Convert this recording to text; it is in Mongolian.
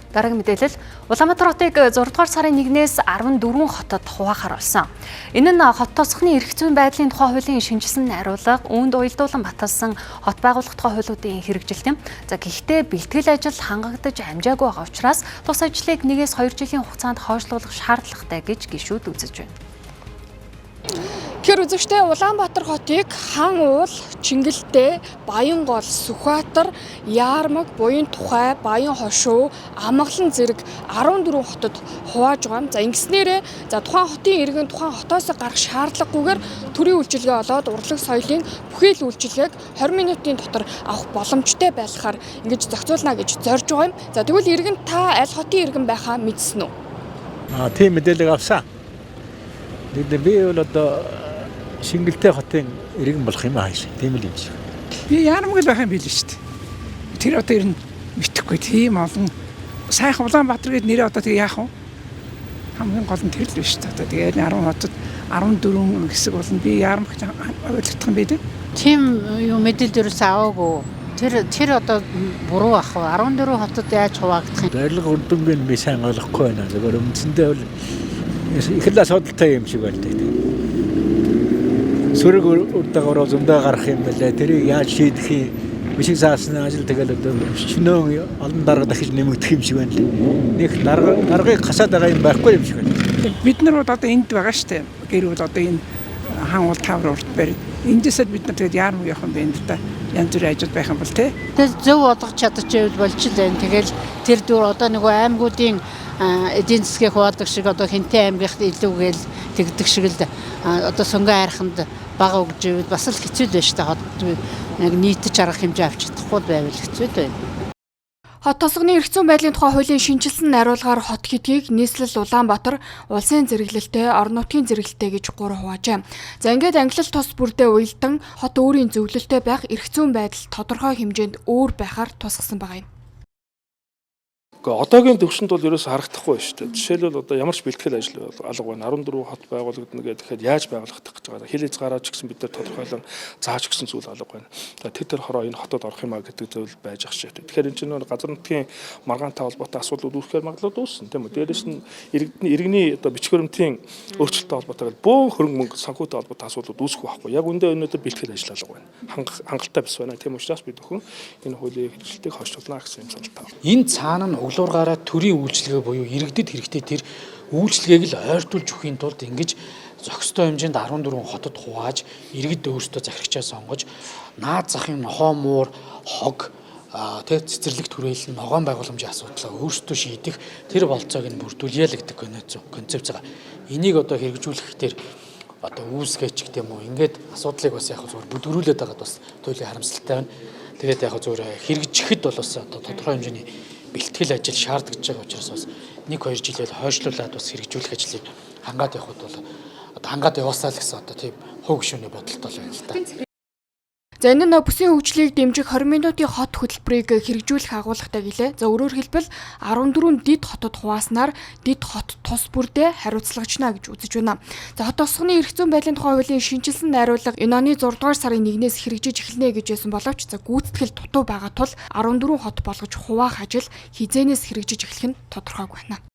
Дараагийн мэдээлэл. Улаанбаатар хотыг 6 дугаар сарын 1-ээс 14 хотод хуваахар болсон. Энэ нь хот тосгоны эрх зүйн байдлын тухай хуулийн шинэчилсэн найруулга, үүнд уялдуулан баталсан хот байгуулах тухай хуулиудын хэрэгжилт юм. За, гэхдээ бэлтгэл ажил хангагдаж амжаагүй байгаа учраас тус ажлыг 1-ээс 2 жилийн хугацаанд хойшлуулах шаардлагатай гэж гишүүд үзэж байна. Тэгэхээр үзэгчтэй, Улаанбаатар хотыг Хан уул, Чингэлтэй, Баянгол, Сүхбаатар, Яармаг, Буян тухай, Баян хошуу, Амгалан зэрэг 14 хотод хувааж байгаа юм. За, ингэснээрээ за тухайн хотын иргэн тухайн хотоос гарах шаардлагагүйгээр төрийн үйлчилгээ болоод урлаг соёлын бүхий л үйлчилгээг 20 минутын дотор авах боломжтой байхаар ингэж зохицуулна гэж зорж байгаа юм. За, тэгвэл иргэн та аль хотын иргэн байхаа мэдсэн үү? А, тийм мэдээлэл авсан. Тэгээд би бол одоо Шингэлтэй хотын иргэн болох юм ааш. Тийм л юм шиг. Би Яармаг л байх юм билээ шүү дээ. Тэр одоо ер нь мэдэхгүй, тийм олон сайхан Улаанбаатар гэдэг нэрээ одоо тэг яах вэ? Хамгийн гол нь тэр л биш шүү дээ. Одоо тэгээд 10 хотод 14 хэсэг болно. Би Яармагт ойлгох юм бэ дээ. Тийм юм мэдээлэл ерөөсөө аваагүй. Тэр одоо буруу ах уу? 14 хотод яаж хуваагдах юм? Зорилго, үр дүнгийг би сайн ойлгохгүй байна. Зөвхөн үндсэндээ бол их л асуудалтай юм шиг байна. Сөрөг үр дагавар зөндөө гарах юм байлаа. Тэрийг яаж шийдэх юм? Бишиг заасны ажил тэгэл одоо шинөө олон дарга дахиж нэмэгдэх юм шиг байна л. Нэг дарга даргыг хасаад байгаа юм байхгүй юм шиг байна. Бид нар бол одоо энд байгаа шүү дээ. Гэр бүл одоо энэ Хан уул тавар урт барь. Эндээсээ бид нар тэгээд Яармаг явах юм бэ энэ л да. Янз бүрийн ажил байх юм бол тий. Тэгэл зөв болгож чадчихвэл болж л байна. Тэгэл тэр дүр одоо нөгөө аймагуудын эдийн засгийг хуваадаг шиг одоо Хэнтэй аймгийнхт илүү гээл тэгдэг шиг л одоо Сонгон айрханд бага өгж ивэл бас л хэцүү л байна шүү дээ. Хот нэг нийтж арга хэмжээ авч чадахгүй байвал хэцүү л байна. Хот тосгоны эрх зүйн байдлын тухай хуулийн шинэчилсэн найруулгаар хот гэдгийг нийслэл, Улаанбаатар, улсын зэрэглэлтэй, орон нутгийн зэрэглэлтэй гэж гурав хуваажээ. За, ингээд ангилал тус бүрдээ уялдан хот өөрийн зөвлөлтөй байх, эрх зүйн байдал тодорхой хэмжээнд өөр байхаар тусгасан байгаа юм. Гэхдээ одоогийн төвшөнд бол ерөөсө харагдахгүй байна шүү дээ. Жишээлбэл, одоо ямар ч бэлтгэл ажил алга байна. 14 хот байгуулагдана гэхэд яаж байгуулах гэж байгаа. Хил хязгаараа ч гэсэн бид нар тодорхойлон зааж өгсөн зүйл алга байна. За, тэр хороо энэ хотод орох юм а гэдэг зүйл байж ах шээ. Тэгэхээр энэ чинь газар нутгийн маргаантай холбоотой асуудлууд үүсгэхээр магадлал үүснэ, тийм үү. Дээрээс нь иргэний одоо бичиг баримтын өөрчлөлттэй холбоотой бөөн хөрөнгө мөнгө санхүүтэй холбоотой асуудлууд үүсэх байхгүй. Яг үндэ өнөөдөр бэлтгэл ажил алга байна. Хангалттай биш байна. Тийм учраас бид бүхэн энэ хуулийн хэрэгжилтийг хойшлуулна гэсэн юм саналтай. Энэ цаана нь углуургаараа төрийн үйлчилгээ буюу иргэдэд хэрэгтэй тэр үйлчилгээг л ойртуулж өгөхийн тулд ингэж зохистой хэмжээнд 14 хотод хувааж, иргэд өөрсдөө захирагчаа сонгож, наад захын нохоо муур хог тэ цэцэрлэг түрээлэн ногоон байгууламжийн асуудлаа өөрсдөө шийдэх тэр болцоог нь бүрдүүлье л гэдэг концепц байгаа. Энийг одоо хэрэгжүүлэх тэр одоо үүсгээч гэдэг юм уу, ингээд асуудлыг бас яг зөвхөн бүдгэрүүлээд байгаад бас туйлын харамсалтай байна. Тэгээд яг зөвхөн хэрэгжихэд бол бас одоо тодорхой хэмжээний бэлтгэл ажил шаардлагатай байгаа учраас бас 1 2 жилээр хойшлуулад бас хэрэгжүүлэх ажлыг хангаад явахад бол одоо хангаад яваасаа л гэсэн одоо тийм хувь гишүүний бодолтой байна л да. За, энэ нь бүсийн хөгжлийг дэмжих 20 минутын хот хөтөлбөрийг хэрэгжүүлэх агуулгатай гэлээ. За, өөрөөр хэлбэл, 14 дэд хотод хувааснаар дэд хот тус бүрдээ хариуцлагачна гэж үзэж байна. За, хот тосгоны эрх зүйн байдлын тухай хуулийн шинэчилсэн найруулга энэ оны 6 дугаар сарын 1-ээс хэрэгжиж эхэлнэ гэж байсан боловч за гүйцэтгэл дутуу байгаа тул 14 хот болгож хуваах ажил хэзээнээс хэрэгжиж эхлэх нь тодорхойгүй байна.